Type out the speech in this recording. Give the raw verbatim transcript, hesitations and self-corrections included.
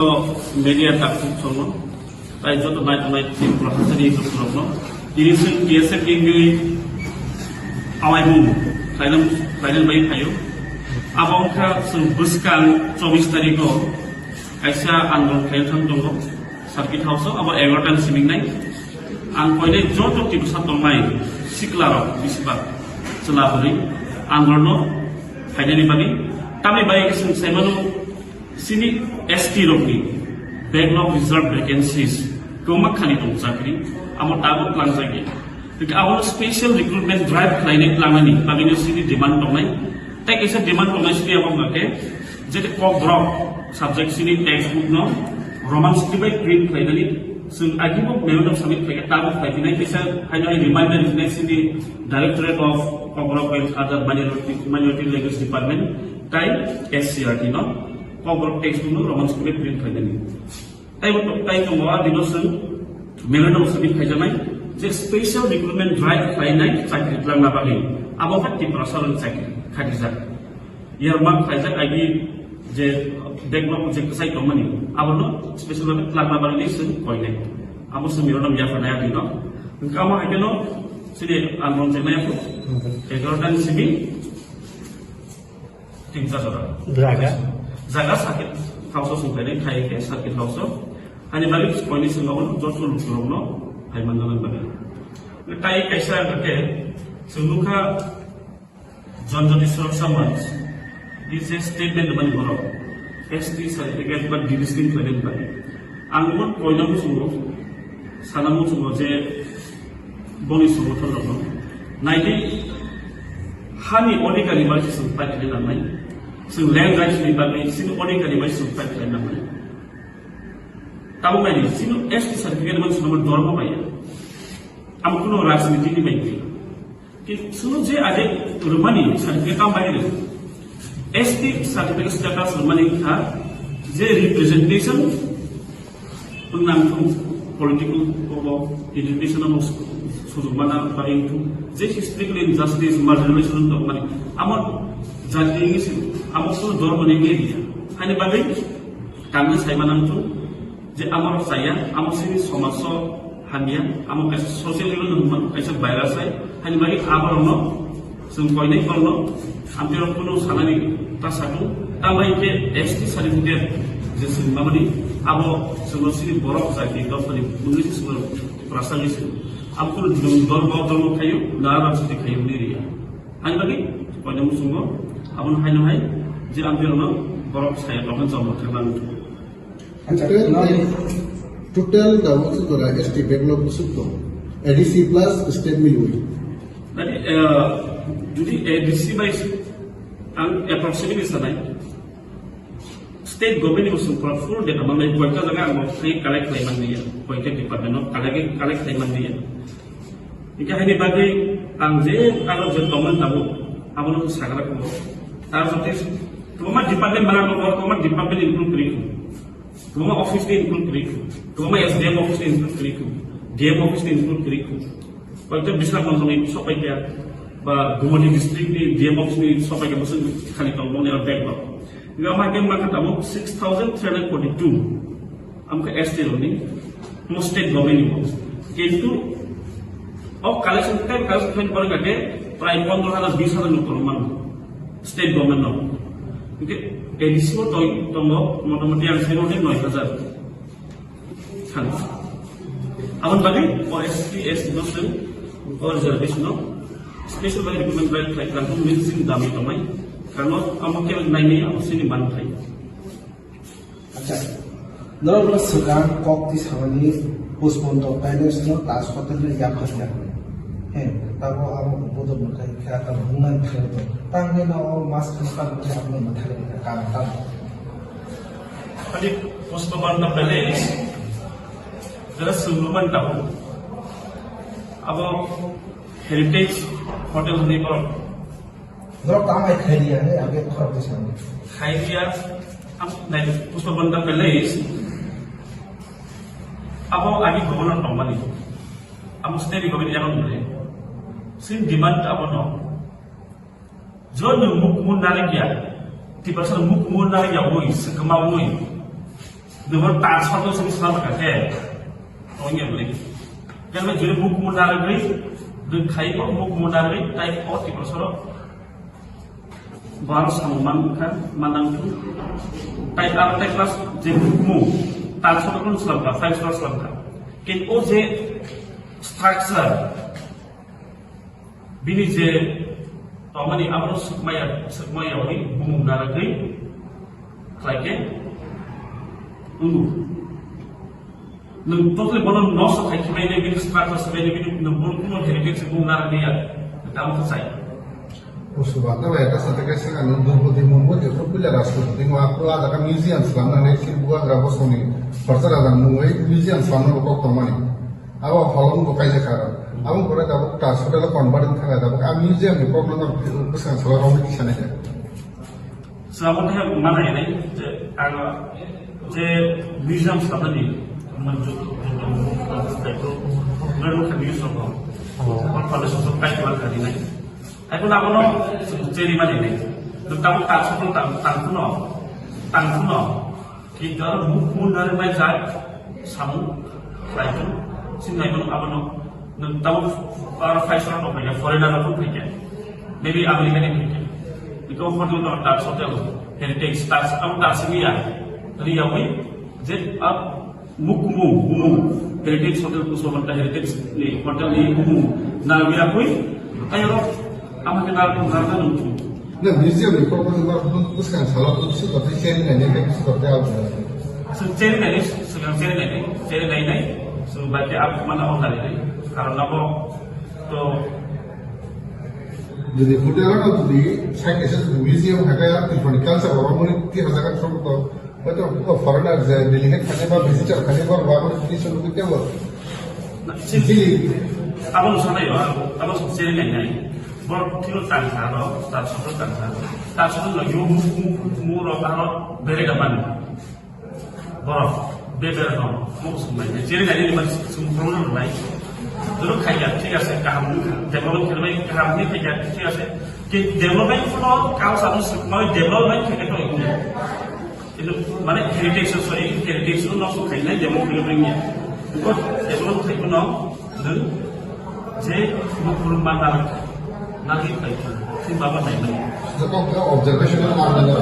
Media takhuk songno, tai joto nai tongnai Tripura hasteni borokno, tini chwng T S F ni wngwi amaimung khlainang, khlainang bai phaio. Abo wngkha chwng bwskang chobbish tarikh o kaisa andolon khlaina thang tongo, circuit house o, abo egarotan simingnai. Ang koinai joto Tiprasa tongnai sikla rok bisiba chwla bwrwi andolon o phainani bagwi, tamni bagwi chwng saimano, chini S T rokni backlog reserve vacancies kwbangma khali tongo chakri, amo tabuk tlangjak ya. Hwnkhe abo special recruitment drive khlainai tlangnani bagwino chini demand tongnai. Tei kaisa demand tongnai chini abo hwnkhe je Kokborok subject chini textbook no Roman script bai print khlainani chwng agibo memorandum submit khlaikha, tabuk khlaiphinai kaisa haino hai reminder rijinai chini Directorate of Kokborok and Other Minority, Minority Language Department tai S C R T no. Kokborok textbook no Roman script bai print khlainani. Tai bo, tai tongo a dino chwng memorandum submit khaijaknai je special recruitment drive khlainai chakri tlangna bagwi. Abo kha Tiprasa rokni chakri khatijak. Yarmak khlaijak agi je backlog je kwchai tongmani, abono special bai tlangna bagwi chwng koinai. Abo chwng memorandum yapharnai a dino. Hwnkhe amo hai kheno chini andolon chengnai egarotan simi Tinsa jora. Jaga? Jaga circuit house o songkhainai khai khe circuit house o. Ani bagwi koini swngo joto lukurokno hai manna bagwi. Tai kaisa hwnkhe chwng nukha Janjati Suraksha Manch ni je statement mani borok S T certificate ba delisting khlainani bagwi. Ang bo koino muchungo, sana muchungo je boni songothon rokno naidi hani odhikar ni bagwi chwng fight khlai nangnai, chwng land rights ni bagwi chini odhikar ni bagwi chwng fight khlai nangnai. Tamo naidi chini S T certificate man chwng dormo bai ya. Amo kuno rajniti ni bai. Kintu chwngno je aje rwmani certificate tamo bai rw? S T certificate status rwmani wngkha je representation wngnang thung, political obo, education obo, sujuk mana bai wngthung, je historical injustice, marginalization tongmani amo jati wngwi se amo chwngno dormani wngwi riya. Haini bagwi tangwi saimanang thung. Je amorok chaya, amo chini somajo hamya, amo kaisa social evil no hwnma kaisa virus hai, haini bagwi aborokno chwng koinai borokno amtwi rok phano sanani ta satung, tambai khe S T certificate je chwng mamani abo chwngno chini borok jati dophani mungwi se chwngno prasangwi se abo kheno dol dol bo dol khayu na rajniti khayu ni riya. Haini bagwi koinai muchungo abono haino hai je amtwi rokno borok saya tongkha chwng thangma. Acha, total, no, total da wngkha jora S T backlog bwswk tong. A D C plus state milwi. Nani, eh, jodi A D C bai ang approximately sanai, state government ni bwswk pura full data manai, koita jaga ang bo khlai collect khlai man liya, koita department no collect, collect khlai man liya. Hingke haini bagwi ang je kago je tongmani tabuk, abono sagra ko. Tar jote, toma department mana ko, toma department include kri ko. Toma office ni include kri ko. Toma S D M office ni include kri ko. D M office ni include kri ko. Koita Biswanath Montong ni sopai kya, ba Gumati district ni D M office ni sopai kya, bosong khali tong moni or bag ba. Nga ma ke ma kata mo six thousand three hundred forty-two. Amkha S T rokni, mo state government ni mo. Kintu o collection, type collection khain pore kake prai pondro hajar bis hajar no korok mano. State government no. Hingke A D C o tong, tongo motamoti ang sai moti noi hajar. Khan. Abon bagwi o S T, S T no sen, o reservation no special by recruitment by flight lang missing dami tomai. Karno amo ke nai ni amo sini man thai. Acha, norok no swkang kok twi samani postpone to, taino sino Taj Hotel ni yapharya. He, tabo abo bodo mwtai khe ata bungna thang to. Tang ni no o mas kham kham khe abo mwtai khe kam tam. Ani postpone to pele is, jara suluman tabo. Abo Heritage Hotel ni bo Norok tamo hai khai dia, he, age khorok di sani. Khai dia, am, nai, Pushpa Banta Palace, abo agi governor tongmani, amo state government yago nai. Sin demand abo no. Joni mukmu narikya, Tiprasa mukmu narikya oi, sekma oi. Nungbo transfer no sini swnam kha khe. Ongya bwlwi. Khe jodi mukmu narwgwi, nwng khaibo mukmu narwgwi, tai o Tiprasoro bwrano samung man kha, manang tu. Tai aro tai class je mukmu, transfer no swnam kha, five star swnam kha. Khe o je structure, bini je tongmani abono swkmaya, swkmayawi bumung narwgwi khlaikhe wngo. Nwng totally bono nosto khai khibainai, bini structure khibainai, bini nwng bono kuno heritage bumung narwgwi ya, tamo khe chai. Usubakno bai ta sate kaisa nwng Drupadi Murmu je puila Rashtrapati ngo aphuru adaka museum slamna hinwi sini bubagra bosongni khorsa rajak mungwi museum slamna bo kok tongmani. Abo holong bo kaijak kha aro. Abo pore tabuk ta hotel o convert wng thang tabuk a museum ni kok no bwskang salo romwi kisa nai. Swabo khe mana ini je ang je museum sabani manju. Lalu kami sobo. Kon pada sosok kai tuan kali nai. Aku nak kono ceri mana ini. Tentang tak sosok tak tak kuno tak kuno. Kita mundar mai jai samung lain sini lain kono apa no. Nang tahu para five star no punya foreigner no punya. Maybe American ni punya. Itu hotel no tak hotel heritage tak tahu tak sini ya. Tadi ya wih je up. Mukmu, mukmu, heritage hotel kuso mata heritage ni hotel ni mukmu. Na biya kui, ayo ro, ama ke na na na nungchu. Na museum ni purpose ma bwskang salo bwswk kotor cherry nai nai bwswk kotor al. So cherry nai nai, so cherry nai nai, cherry nai nai. So ba ke ap mana on nai nai. Karon nabo to. Jadi hotel ano jadi saya kesa museum haga ya, Tripura culture orang muni tiga hajar kan solo to. Hoito o foreigner je delegate khani ba visitor khani ba ba ko ti sunu kite bo. Sili. Abo no sanai ba, abo so sili nai nai. Bor thilo tang sa ro, ta so tang sa. Ta so no yo mu mu mu ro ta ro bere da man. Bor be bere no. Mo so mai. Sili nai ni man sum problem nai. Dulu kaya, ঠিক আছে, kaham ni, develop kaya, kaham ni kaya, ঠিক আছে. Ki development ko kau sa no mai development kaya to. Itu mana heritage, sorry, heritage itu langsung kainai demo film ini. Because demo itu no, dan je mau kurang mana lagi kayak itu, si baba kayak itu. Jepang observation mana?